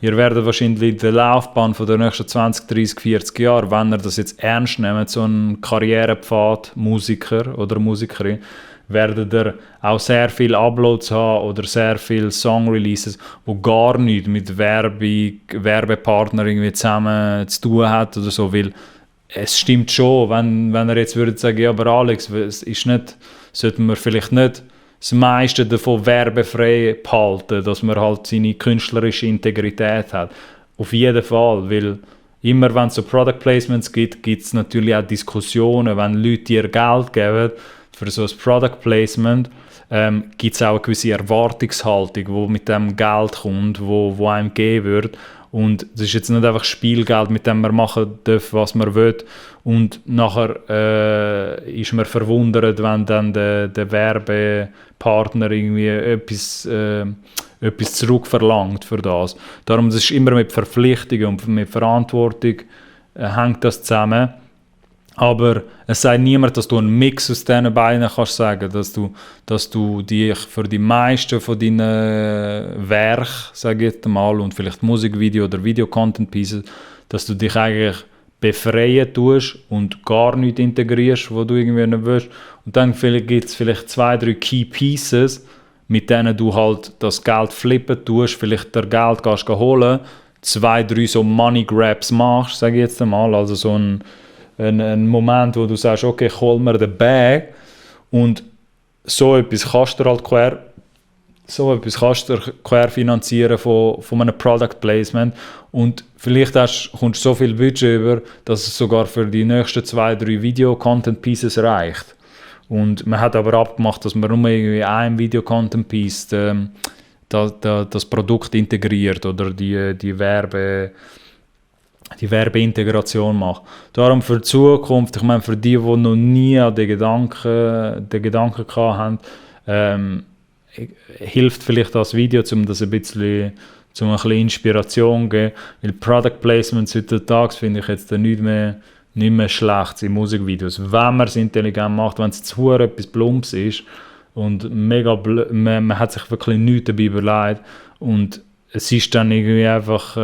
ihr werdet wahrscheinlich in der Laufbahn von der nächsten 20, 30, 40 Jahre, wenn ihr das jetzt ernst nehmt, so einen Karrierepfad Musiker oder Musikerin, werdet ihr auch sehr viele Uploads haben oder sehr viele Song-Releases, wo gar nichts mit Werbepartner irgendwie zusammen zu tun hat oder so, weil es stimmt schon, wenn er jetzt würde sagen, ja, aber Alex, es ist nicht, sollten wir vielleicht nicht das meiste davon werbefrei behalten, dass man halt seine künstlerische Integrität hat. Auf jeden Fall, weil immer wenn es so Product Placements gibt es natürlich auch Diskussionen, wenn Leute dir Geld geben für so ein Product Placement, gibt es auch eine gewisse Erwartungshaltung, die mit dem Geld kommt, wo einem gegeben wird. Und das ist jetzt nicht einfach Spielgeld, mit dem man machen darf, was man will. Und nachher ist man verwundert, wenn dann der Werbepartner irgendwie etwas zurückverlangt für das. Darum, das ist immer mit Verpflichtungen und mit Verantwortung hängt das zusammen. Aber es sagt niemand, dass du einen Mix aus diesen beiden kannst sagen, dass du dich für die meisten von deinen Werken, sage ich jetzt mal, und vielleicht Musikvideo oder Video-Content-Pieces, dass du dich eigentlich befreien tust und gar nicht integrierst, wo du irgendwie nicht willst. Und dann gibt es vielleicht 2, 3 Key Pieces, mit denen du halt das Geld flippen tust, vielleicht der Geld gehst holen, 2, 3 so Money Grabs machst, sage ich jetzt mal, also so ein Moment, wo du sagst, okay, ich hol mir den Bag und so etwas kannst du halt querfinanzieren von einem Product Placement und vielleicht kommst du so viel Budget über, dass es sogar für die nächsten 2, 3 Video-Content-Pieces reicht. Und man hat aber abgemacht, dass man nur irgendwie ein Video-Content-Piece das Produkt integriert oder die Werbeintegration macht. Darum für die Zukunft, ich meine, für die noch nie an den Gedanken hatten, hilft vielleicht das Video, um das ein bisschen Inspiration zu geben. Weil Product Placements heutzutage finde ich jetzt nicht mehr schlecht in Musikvideos. Wenn man es intelligent macht, wenn es zu etwas Plumps ist und man hat sich wirklich nichts dabei überlegt und es ist dann irgendwie einfach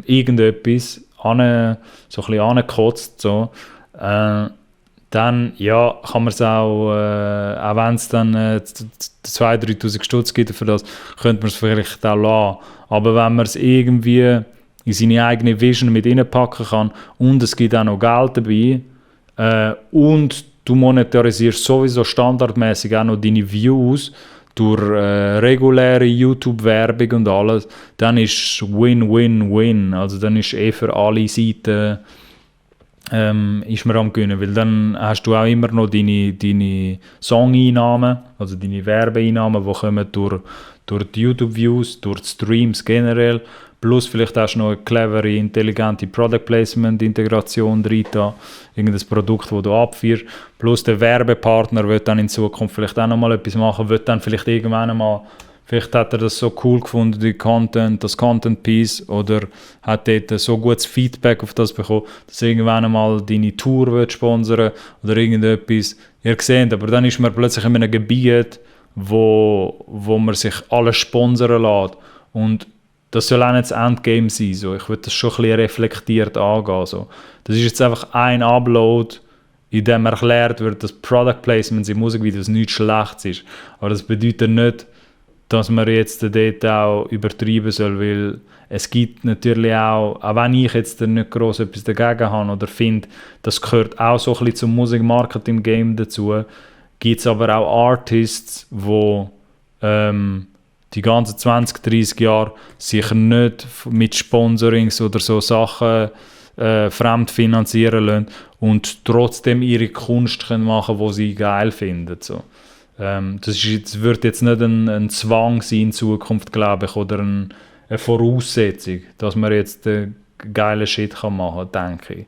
irgendetwas so ein bisschen angekotzt, so, dann ja, kann man es auch wenn es dann 2'000, 3'000 Stutz gibt für das, könnte man es vielleicht auch lassen. Aber wenn man es irgendwie in seine eigene Vision mit reinpacken kann und es gibt auch noch Geld dabei und du monetarisierst sowieso standardmäßig auch noch deine Views durch reguläre YouTube-Werbung und alles, dann ist Win-Win-Win. Also dann ist für alle Seiten ist man am Gewinnen, weil dann hast du auch immer noch deine Song-Einnahmen, also deine Werbeeinnahmen, die kommen durch die YouTube-Views, durch die Streams generell, plus vielleicht hast du noch eine clevere, intelligente Product-Placement-Integration drin, irgendein Produkt, das du abführst, plus der Werbepartner wird dann in Zukunft vielleicht auch noch mal etwas machen, wird dann vielleicht irgendwann einmal, vielleicht hat er das so cool gefunden, das Content-Piece, oder hat dort so gutes Feedback auf das bekommen, dass irgendwann einmal deine Tour wird sponsern oder irgendetwas. Ihr seht, aber dann ist man plötzlich in einem Gebiet, wo man sich alles sponsern lässt. Und das soll auch nicht das Endgame sein. So. Ich würde das schon ein bisschen reflektiert angehen. So. Das ist jetzt einfach ein Upload, in dem erklärt wird, dass Product Placements in Musikvideos nichts Schlechtes ist. Aber das bedeutet nicht, dass man jetzt dort auch übertreiben soll, weil es gibt natürlich auch wenn ich jetzt nicht gross etwas dagegen habe oder finde, das gehört auch so ein bisschen zum Musikmarketing-Game dazu, gibt es aber auch Artists, die die ganzen 20, 30 Jahre sich nicht mit Sponsorings oder so Sachen fremd finanzieren lassen und trotzdem ihre Kunst können machen, die sie geil finden. So. Das wird jetzt nicht ein Zwang sein in Zukunft, glaube ich, oder eine Voraussetzung, dass man jetzt geilen Shit machen kann, denke ich.